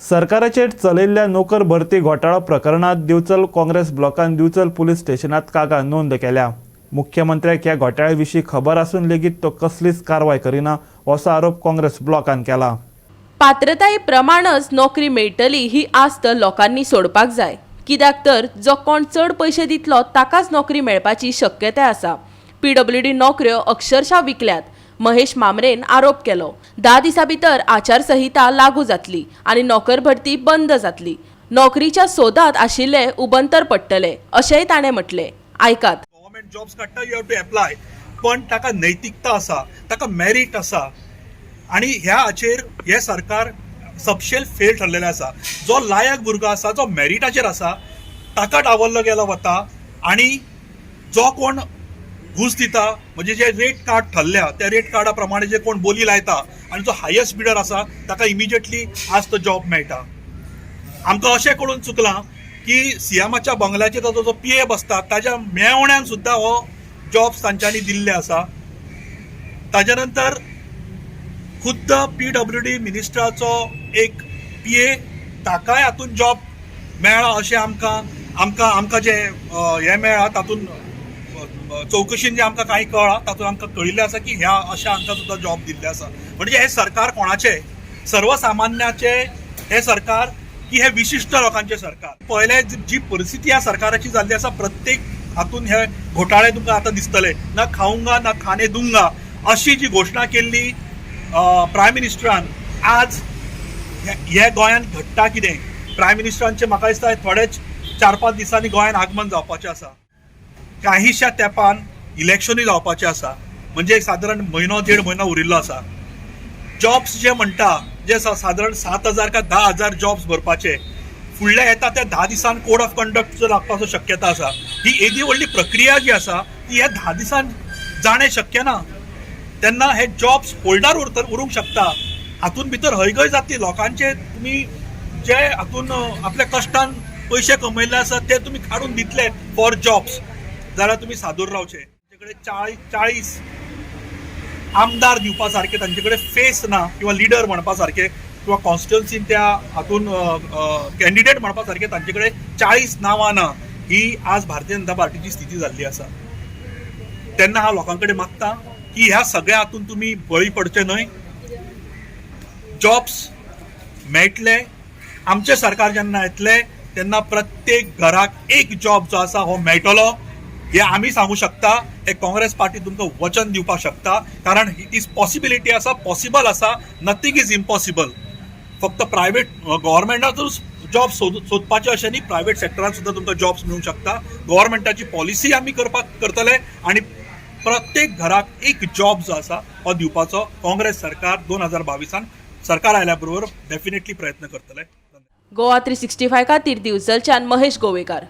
सरकाराचेर चलयल्ल्या नोकर भरती घोटाळो प्रकरणात दिवचल काँग्रेस ब्लॉकान दिवचल पुलीस स्टेशनात कागाळ नोंद केल्या. मुख्यमंत्र्याक ह्या घोटाळ्या विशीं खबर आसून लेगीत तो कसलीच कारवाय करिना असो आरोप काँग्रेस ब्लॉकान केला. पात्रताये प्रमाणच नोकरी मेळटली ही आस्त लोकांनी सोडपाक जाय, कित्याक तर जो कोण चड पयशे दितलो ताकाच नोकरी मेळपाची शक्यताय आसा. पीडब्ल्यूडी नोकऱ्यो अक्षरशा विकल्यात, महेश मामरेन आरोप केलो. 10 दिसां भितर आचारसंहिता लागू जातली आनी नोकर भरती बंद जातली. नोकरीच्या सोदांत आशिल्ले उबंतर पडटले अशेंय ताणें म्हटलें. आयकात. गव्हर्मेंट जॉब्स काडटा, you have to apply, पण ताका नैतिकता आसा, ताका मेरीट आसा आनी ह्या हाचेर हें सरकार सपशेल फेल ठरलेलें आसा. जो लायक भुरगो आसा, जो मेरिटाचेर आसा, ताका डावललो गेलो वता आनी जो कोण घूस दिता, म्हणजे जे रेट कार्ड ठरल्या त्या रेट कार्डा प्रमाणे जे कोण बोली लायता आनी जो हायेस्ट बिडर आसा ताका इमिजिएटली आज तो जॉब मेळटा. आमकां अशें कळून चुकलां की सीएमाच्या बंगल्याचेर ताजो जो पीए बसता ताज्या मेवण्यान सुद्दां हो जॉब्स तांच्यांनी दिल्ले आसा. ताज्या नंतर खुद्द पीडब्ल्यूडी मिनिस्टराचो एक पीए, ताकाय हातून जॉब मेळ्ळा अशें आमकां आमकां आमकां जें हें मेळ्ळां, तातूंत चवकशीन जें आमकां कांय कळ्ळां, तातूंत आमकां कळिल्लें आसा की ह्या अशा हांकां सुद्दां जॉब दिल्ले आसा. म्हणजे हें सरकार कोणाचें? सर्वसामान्याचें हें सरकार की हे विशिश्ट लोकांचें सरकार? पळयलें, जी परिस्थिती ह्या सरकाराची जाल्ली आसा, प्रत्येक हातून हे घोटाळे तुमकां आतां दिसतले. ना खाऊंगा ना खाने दूंगा अशी जी घोशणा केल्ली प्रायम मिनिस्टरान, आज हे गोंयांत घडटा कितें? प्रायम मिनिस्टरांचे म्हाका दिसता थोडेच 4-5 दिसांनी गोंयांत आगमन जावपाचें आसा. काहीशा तेंपान इलेक्शनूय जावपाचें आसा, म्हणजे सादारण म्हयनो देड म्हयनो उरिल्लो आसा. जॉब्स जे म्हणटा, जे सादारण 7000 का 10,000 जॉब्स भरपाचे, फुडल्या येता त्या 10 दिसान कोड ऑफ कंडक्ट लागपाचो शक्यता आसा. ही येदी व्हडली प्रक्रिया जी आसा ती ह्या 10 दिसान जाणें शक्य ना. तेन्ना हे जॉब्स होल्डार उरूंक शकता. हातून भितर हयगय जातली. लोकांचे तुमी जे हातून आपल्या कश्टान पयशे कमयल्ले आसा ते तुमी काडून दितले फॉर जॉब्स जाल्यार तुमी सादूर रावचे. तांचे कडेन 40 आमदार दिवपा सारके तांचे कडेन फेस ना किंवा लिडर म्हणपा सारके किंवा कॉन्स्टिट्युन्सीन त्या हातून कॅन्डिडेट म्हणपा सारके तांचे कडेन 40 नांवां ना. ही आज भारतीय जनता पार्टीची स्थिती जाल्ली आसा. तेन्ना हांव लोकां कडेन मागता की ह्या सगळ्या हातून तुमी बळी पडचे न्हय. जॉब्स मेळटले. आमचें सरकार जेन्ना येतलें तेन्ना प्रत्येक घराक एक जॉब जो आसा हो मेळटलो हें आमी सांगू शकता. हे काँग्रेस पार्टी तुमकां वचन दिवपाक शकता, कारण it is possibility आसा, पॉसिबल आसा. Nothing is impossible. फक्त प्रायवेट गव्हर्मेंटातूच जॉब सोदपाचे अशें न्ही, प्रायवेट सेक्टरान सुद्दां तुमकां जॉब्स मेळूंक शकता. गव्हर्मेंटाची पॉलिसी आमी करपाक करतले आनी प्रत्येक घराक एक जॉब जो आसा हो दिवपाचो काँग्रेस सरकार 2022 सरकार आयल्या बरोबर डेफिनेटली प्रयत्न करतले. गोवा 365 खातीर दिवचलच्यान महेश गोवेकार.